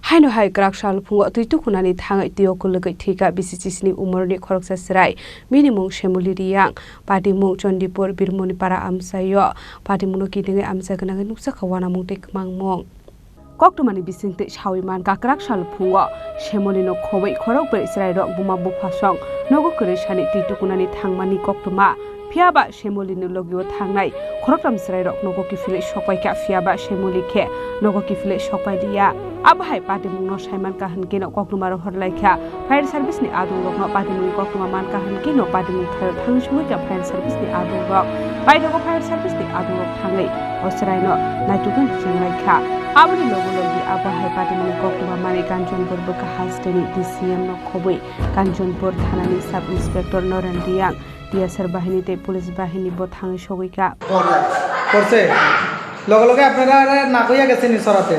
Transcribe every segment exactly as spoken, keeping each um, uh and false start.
Haino hai kwrak sal phungo twi tukunani thangwi twi o kwlwgwi thwikha bisi chisini umorni khoroksa chwrai. Bini mung Shemuli Riyang, patimung Chandipur Birmoni para amchaio. Patimungno kidingwi amcha gwnangwi nukjakha uanamung tei kwmangmung. Koktwmani bisingtwi sawi mankha kwrak sal phungo Shemulino khobwi khorok bai chwrairok buma buphasong nogo kwrwi sani twi tukunani thangmani koktwma. Phiya ba Shemuli ni logi o thangnai khoroktham chwrairok nogo kiphilwi sokpai kha, phiya ba Shemuli khe nogo kiphilwi sokpai liya. Abo hai patimung no saiman kaham khe no koktwma rohor lai kha fire service ni adung rok no, patimung ni koktwma man kaham khe no patimung thaio thang sugwi kha fire service ni adung rok. Paithago fire service ni adung rok thangwi o chwrai no naitukna cheng lai kha. Aboni logi logi abo hai patimung ni koktwma manwi Kanchanpur bwkha haste ni D C M no khobwi Kanchanpur thana ni sub inspector Noren Riyang, T S R bahini tei police bahini bo thangwi sogwi kha. পড়ছে। লগে লগে আপনারা নাকইয়া গেছেন সরাতে।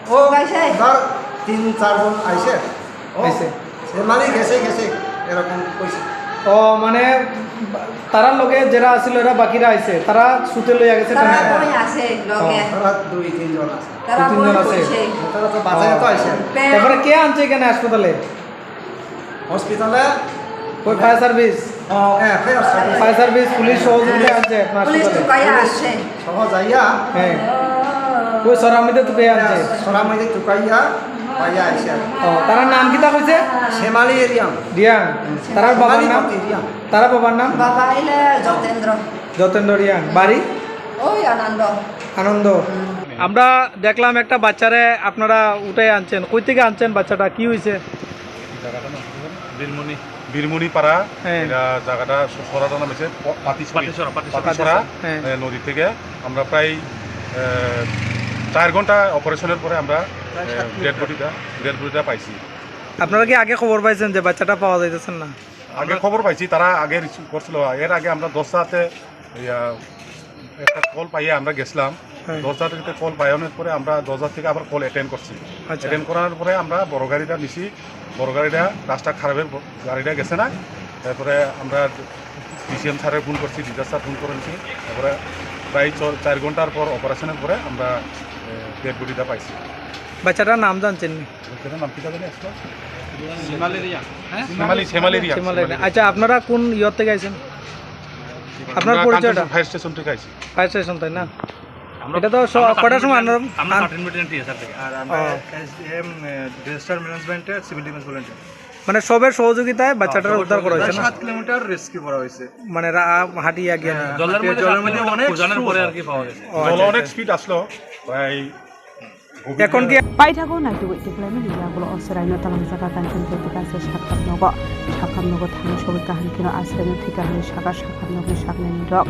ও গাইছে। ধর তিন চার জন আইছে। ও, আইছে। সে মানে গেছে, গেছে, এরকম কইছে। ও, মানে, তারার লগে যারা আছিল, এরা বাকিরা আইছে, তারা সুতে লইয়া গেছে তারা ট্রেনে। কই আছে লগে? ও। তারা দুই তিনজন আছে। তারা দুই তিনজন ফোন আছে। করছে। তারা তো বাজারে তো আইছে। তারপরে কে আনছে এখানে হাসপাতালে? হসপিটালে ওই ফায়ার সার্ভিস? ও, হ্যাঁ, fire service. Fire service, police সহযোগিতা আনছে আপনার পুলিশ হাসপাতালে? তো পাইয়া আসছে। সহ যাইয়া। হ্যাঁ। ওই সরামিতে তো পেয়ে আনছে? হ্যাঁ, সরামিতে তো পাইয়া, পাইয়া আইছে। ও, তার নাম কিতা কইছে? শ্যামালি এরিয়াম। রিয়াং। তার বাবার নাম? শ্যামালি রিয়াম। তার বাবার নাম? বাবা হইলে যতেন্দ্র। যতেন্দ্র রিয়াং। বাড়ি? ওই আনন্দ। আনন্দ। হুম। আমরা দেখলাম একটা বাচ্চারে আপনারা উঠাই আনছেন। কই থেকে আনছেন বাচ্চাটা? কি হয়েছে? জায়গাটার নাম কি জানো? বীরমণি। বীরমণি পাড়া, হ্যাঁ। এটা জায়গাটা স-, সরাটার নাম হচ্ছে প-, পাতিছড়ি। পাতিছড়া, পাতিছড়া। পাতিছড়া, হ্যাঁ। এ, নদী থেকে আমরা প্রায়, এ, চার ঘন্টা অপারেশনের পরে আমরা, প্রায় এ, সাত ডেড মিনিট। বডিটা, ডেড বডিটা পাইছি। আপনারা কি আগে খবর পাইছেন যে বাচ্চাটা পাওয়া যাইতেছে না? আগে খবর পাইছি, তারা আগে রিসিভ করছিল। এর আগে আমরা দশটাতে ইয়া, একটা কল পাইয়া আমরা গেছিলাম। হ্যাঁ। দশটা থেকে কল পাওয়ানোর পরে আমরা দশটা থেকে আবার কল অ্যাটেন্ড করছি। আচ্ছা। অ্যাটেন্ড করার পরে আমরা বড় গাড়িটা নিছি, বড় গাড়িটা রাস্তা খারাপের ব-, গাড়িটা গেছে না। তারপরে আমরা ডিসিএম স্যারের ফোন করছি, ডিজার স্যার ফোন করেছি। তারপরে প্রায় চ-, চার ঘন্টার পর অপারেশনের পরে আমরা, এ, ডেড বডিটা পাইছি। বাচ্চাটার নাম জানছেন নি? বাচ্চাটার নাম কি জানি আসলে? শিমালি রিয়া। হ্যাঁ? শিমালি, শিমালি রিয়া, শিমালি শিমালি রিয়া। রিয়া। আচ্ছা, আপনারা কোন ইয়র থেকে আইছেন? আপনার আমরা পরিচয়টা? কাঞ্চনপুর ফায়ার স্টেশন থেকে আইছি। ফায়ার স্টেশন, তাই না? আমরা, এটা তো স-, আমরা কটার সময় কাঠমান্ডু আনলাম? আমরা আন- কাঠমান্ডু টিএসআর থেকে। আর আমরা ও। এসডিএম, এ, ডিজাস্টার ম্যানেজমেন্টে সিভিল ডিফেন্স ভলেন্টিয়ার। মানে সবের সহযোগিতায় বাচ্চাটার হ্যাঁ, উদ্ধার করা হয়েছে প্রায় না? সাত কিলোমিটার রেস্কিউ করা হয়েছে। মানে রা-, হাঁটিয়া গিয়া হ্যাঁ, নেই? জলের মধ্যে জলের মধ্যে সাত কিলোমিটার অনেক খোঁজানোর পরে আর কি পাওয়া গেছে। ও, আচ্ছা, জল আচ্ছা। অনেক স্পিড আসলো, প্রায় এখন কি Paithago naitugwi tikhlaimani yagulo o chwraino twlangjaga Kanchanpur bwkha se Sakhar nogo. Sakhar nogo thangwi sogwi kaham kheno a chwraino thwikha hwnwi sakha Sakhar nogni saknaini rok.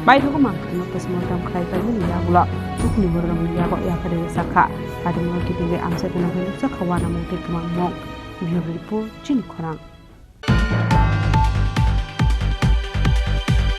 Paithago mangkhorno kwchangma dam khlai paimani yagulo chukni bororokni yago yapharwi rwchapkha. Patimungno kitingwi amchaino hwnwi nukjakha uanamung tei kwmangmung. Bureau Report, Chini Khorang.